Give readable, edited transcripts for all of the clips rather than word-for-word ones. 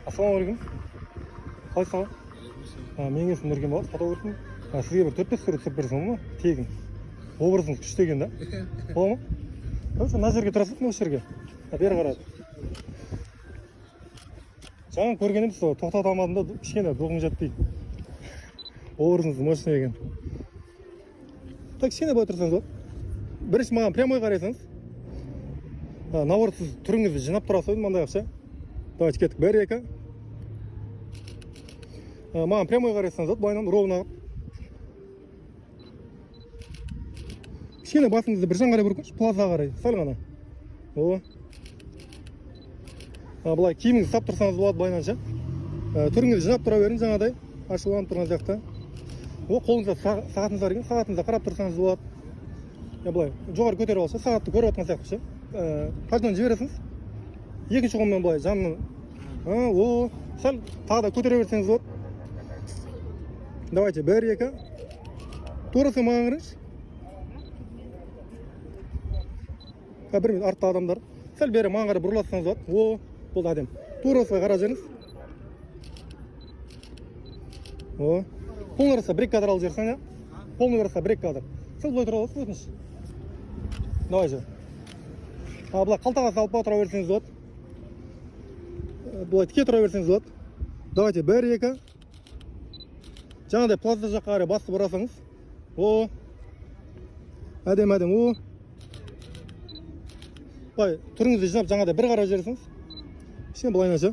Ассалаумағалейкум. Қалайсыз, аға? Менің есімім Нұркен болады, фотографпын. Сізге бір 4-5 сурет түсіріп берсем болады ма? Тегін. Образыңыз күшті екен да. Бола ма? Давайте мына жерге тұра салайық, осы жерге. Бері қарады. Жаңа көрген едім, сол тоқтата алмадым да, кішкене духым жетпей. Образыңыз мощный екен. Так, кішкене былай тұрсаңыз болады. Бірінші маған прямой қарайсаңыз. Наоборот, сіз түріңізді жинап тұра салайын мынандай қылып ше. Давайте кеттік. 1, 2. Маған прямой қарайсаңыз болады, былайынан ровно қылып. Кішкене басыңызды бір жан қарай бұрып көріңізші, плазаға қарай, сәл ғана. О. Былай киіміңізді сап тұрсаңыз болады былайынан ше. Түріңізді жинап тұра беріңіз жаңағыдай, ашуланып тұрған сияқты. О, қолыңызда сағатыңыз бар екен, сағатыңызда қарап тұрсаңыз болады. Я былай жоғары көтеріп алса, сағатты көріп жатқан сияқты ше. Пальтоны жібересіңіз. Екінші қолмен былай жанынан, о, сәл тағы да көтере берсеңіз болады. Давайте, 1, 2. Турасын маған қараңызшы. Бір минут, артта адамдар. Сәл бері маған қарай бұрылсаңыз болады. О, болды, әдемі. Тура осылай қарап жүріңіз. О, полный роста бір екі кадр алып жіберсең, иә? Полный роста бір екі кадр. Сәл былай тұра аласыз, өтініш. Давайте. Былай қалтаға салып тұра берсеңіз болады. Былай тіке тұра берсеңіз болады. Давайте, 1, 2. Жаңағыдай плаза жаққа қарай басты бұрасаңыз. О, әдемі, әдемі. О, былай түріңізді жинап жаңағыдай бір қарап жіберсеңіз. Кішкене былайынан ше.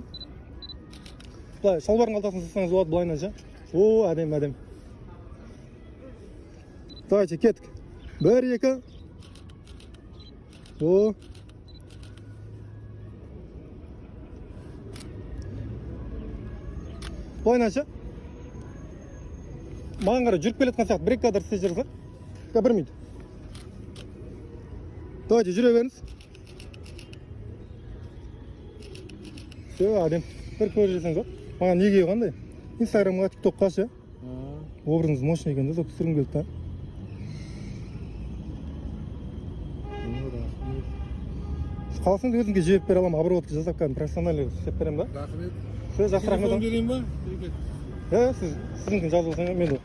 Былай шалбардың қалтасын салсаңыз болады былайынан ше. О, әдемі, әдемі. Давайте, кеттік. 1, 2. О. Былайынан ше. Маған қарай жүріп келе жатқан сияқты бір екі кадр істеп жіберсек. Бір минут. Давайте, жүре беріңіз. Все, әдемі. Бір көріп жүрсеңіз болады. Маған неге қандай? Инстаграмға, тиктокқа ше. Образыңыз мощный екен да, сол түсіргім келді да. Қаласаңыз өзімге жіберіп бере аламын, обработка жасап кәдімгі профессиональный істеп беремін да. Рахмет. Все, жақсы, рахмет. Телефон берейін ба? Иә, сіздікін жазып алсаң, мен де